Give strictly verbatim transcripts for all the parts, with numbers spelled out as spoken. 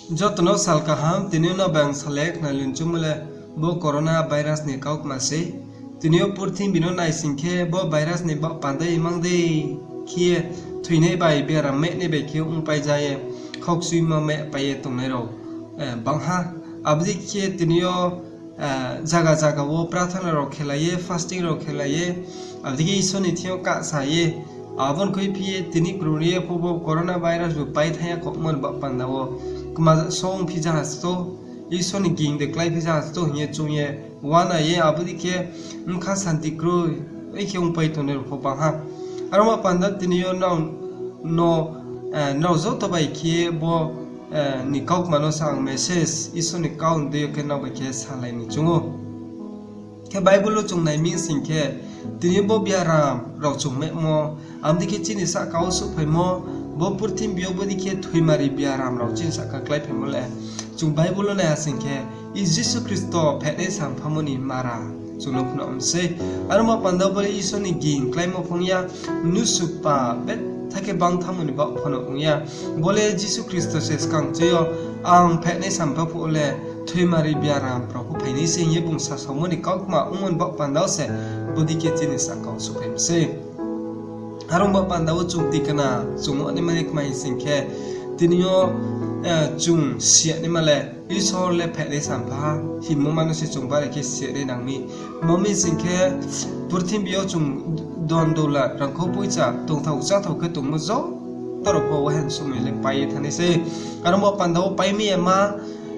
Joto no sal kaham. Tini yo no bang salai khnalai ni choungmo le bo corona virus ni kaukma sei. Tini yo purthimbi no naising khe bo virus ni baoh panda imang dei khe ye thoinai bai biaram mehnai bai khe ongpai ja ye, khaukchuimo mehpai ye tongnai rao bang ha. Abo dei khe tini yo zaga zaga wo prathana rao khelai ye, fasting rao khelai ye, abo dei khe Isor ni thing yo kahsa ye, abo ni khuiphi ye tini krung ri ye pho bo corona virus bo pai thanng ya khouhmo ni baoh panda wo kma song phi ja ha sto, Isor ni ging de klái phi ja ha sto hing ye choung ye, uana ye abo dei khe bkha santi kroi khe ongpai tongnai rao pho bang ha. Aro ma panda tini yo nrao no, nrao joto bai khe bo ni kaukma no sa ang message Isor ni kau ni deing yo khe nrao bai khe salai ni choung ou. Khe Bible wo chung nai mi sing khe, tini bo biaram rao chung mehmo, abo dei khe chini sahka wo souhphaimo, bo purthimbi yo bo dei khe thoimari biaram rao chini sahka kláiphaimo le, chung Bible wo nai ha sing khe, Jisu Khristo phehnai sampha mo ni mara chung no phnuh mi sei. Aro ma panda wo bo le Isor ni ging kláimo phung ya, mnusu pa betha khe bang thanngmo ni baoh pho no ong ya. Bo le Jisu Khristo se skang chi yo, ang phehnai sampha phuh le thoimari biaram rao pho phainai se hing ye bung sasaomo ni kaukma ongmo ni baoh panda wo se bo dei khe chini sahka wo souhphai mi sei. Aro baoh panda wo chung tikna chung naima ni kma hing sing khe, tini yo chung si ya naima le Isor le phehnai sampha ha hingmo ma no se chung bari khe si ya nai nang mi. Mo mi sing khe purthimbi yo chung don doula rangkhou poicha tongthao cháthao khe tongmo joto rao pho wahan somoi le pai ye thanngnai sei. Aro baoh panda wo pai mi ya ma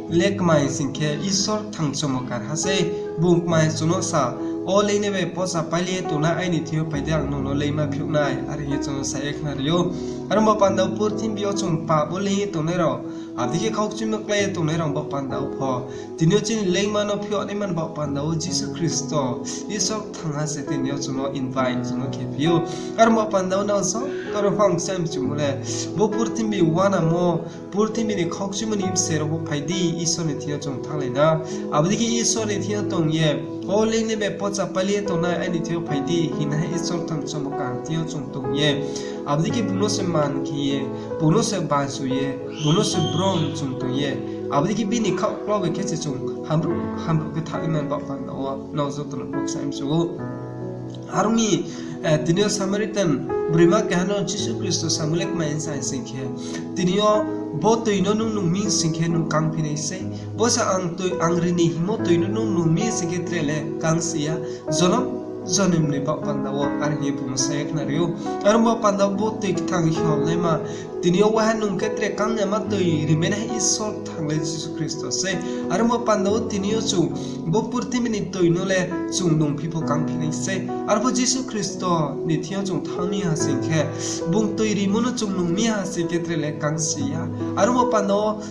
le kma hing sing khe Isor kthang chomokar ha sei. Bung kma hing chung no sa, O leingnai bai pocha pailai ye tongnai, aini thing yo phai di, ang nung no leingma phiouh nai, are hing ye chung no sa ye khnari ou. Aro baoh panda wo purthimbi yo chung pap wo leing ye tongnai rao, abo dei khe khaukchuimo klái ye tongnai rao baoh panda wo pho, tini yo chini leingma no phiouh naima ni baoh panda wo Jisu Khristo, Isor kthang ha se tini yo chung no invite chung no khephi ou. Aro baoh panda wo nrao joto rao pho ang kcham chumo le, bo purthimbi uanamo, purthimbi ni khaukchuimo ni bse rao pho phai di, Isor ni thing yo chung thannglai na. Abo dei khe Isor ni thing yo tong ye, O leingnai bai pocha pailai ye tongnai, aini thing yo phai di, hing ye Isor kthang chomokar thing yo chung tong ye, abo dei khe bung no se man khe ye, bung no se bansu ye, bung no se brom chung tong ye, abo dei khe bini khauklau bai khe se chung hamruh hamruh khe thanngnaima ni baoh panda wo nrao joto no pho kcham chu ou. Aro mi, tini yo Samaritan broima keha no Jisu Khristo samo le kma hing sa sing khe, tini yo bo toi no nung nung mi sing khe nung kangphi nai sei. Bo se ang ri ni hingmo toi no nung nung mi sing khe tre le kangsi ya, jonom jonom ni baoh panda wo, are hing ye bung no sa ye khnari ou. Aro baoh panda wo bo toi kthang hiolnaima, tini yo waha nung khe tre kang yama toi rimai nai Isor kthang le Jisu Khristo sei. Aro baoh panda wo tini yo chung bo purthimbi ni toi no le chung nungphi pho kangphi nai sei. Arpho Jisu Khristo ni thing yo chung thanng mi ha sing khe, bung toi rimo no chung nung mi ha sing khe tre le kangsi ya. Aro baoh panda wo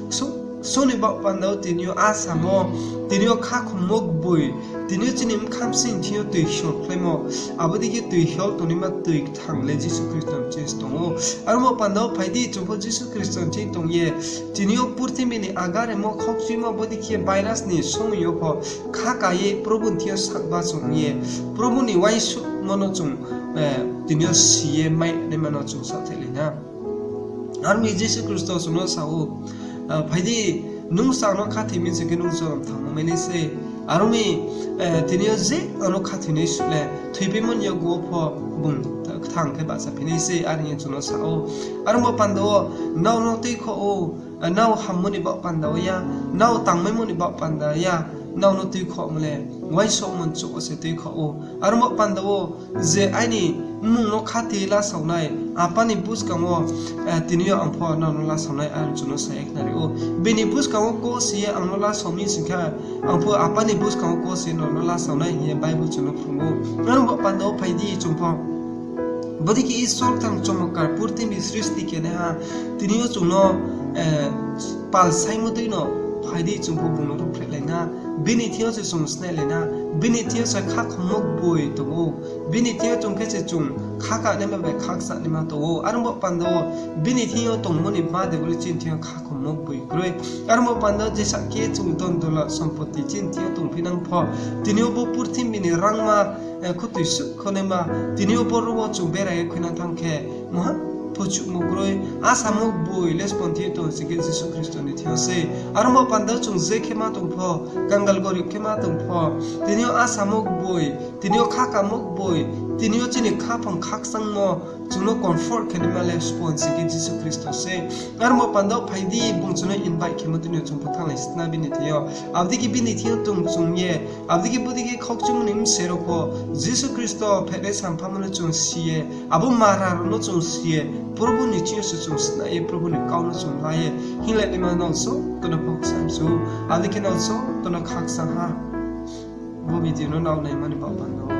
soni baoh panda wo tini yo asamo, tini yo khakhommo gboi, tini yo chini bkha bsing thing yo toi hiolkhlaimo, abo dei khe toi hiol tongnaima toi kthang le Jisu Khristo ni ching tong ou. Aro baoh panda wo phai di, chung pho Jisu Khristo ni ching tong ye, tini yo purthimbi ni agaremo khaukchuimo bo dei khe virus ni somoi yo pho khaka ye Probu ni thing yo sakba chung ye, Probu ni uaingsouhmo no chung tini yo si ye mai naima no chung saohthailai na. Aro mi Jisu Khristo chung no sa ou, phai di, nung se ang no khathoi mi sing khe nung jonom thangmo mai nai sei. Aro mi, tini yo je ang no khathoinai suh le thoipaimo ni yakgu wo pho bung kthang khe bahchaphi nai sei, are hing ye chung no sa ou. Aro baoh panda wo nrao no tuikhouh ou, nrao hammo ni baoh panda wo ya, nrao tangmaimo ni baoh panda ya, nrao no tuikhouhmo le uaingsouhmo ni chouh wo se tuikhouh ou. Aro baoh panda wo je aini mmung no khathoi lasao nai, Apa ni buskang wo tini yo ang pho nrao no lasao nai, are chung no sa ye khnari ou. Bini buskang wo kose ye ang no lasao mi sing khe, ang pho Apa ni buskang wo kose ye nrao no lasao nai hing ye Bible chung no phrung ou. Aro baoh panda wo phai di chung pho, bo dei khe Isor kthang chomokar purthimbi srishti khenaiha, tini yo chung no pal saimo dei no, phai di chung pho bung no ruhphrehlai na. Bini thing yo se chung snailai na, bini thing yo se khakhommo gboi tong ou. Bini thing yo chung khe se chung khakanaima bai khakchanaima tong ou. Aro baoh panda wo bini thing yo tongmo ni bade bo le chini thing yo khakhommo gboi kroi. Aro baoh panda wo jesa khe chung don doula sompoti chini thing yo tongphi nang pho, tini yo bo purthimbi ni rangma khutoi suh khonaima, tini yo bo ro wo chung bera ye khuinang thanng khe, mungha Chuhmo kroi, a samo gboi le sbo ni thing yo tong sing khe Jisu Khristo ni thing yo sei. Aro mo panda chung je khe ma tong pho, kangal gorib khe ma tong pho, tini yo a samo gboi, tini yo kha kamo gboi, tini yo chini khaphang khakchangmo chung no comfort khe naima le sbo ni sing khe Jisu Khristo sei. Aro mo panda phai di, bung chung no invite khemo tini yo chung bthang lai sna bini thing yo. Abo dei khe bini thing yo tong chung ye, abo dei khe bo dei khe khaukchimo ni bse rao pho, Jisu Khristo phehnai sampha mo no chung si ye, abo mara rao no chung si ye, Probu ni thing yo se chung sna ye, Probu ni kau no chung la ye, hinglai naima nang joto no pho kcham chu, abo dei khe nang joto no khakchang ha. Bo video no nang naimani baoh panda wo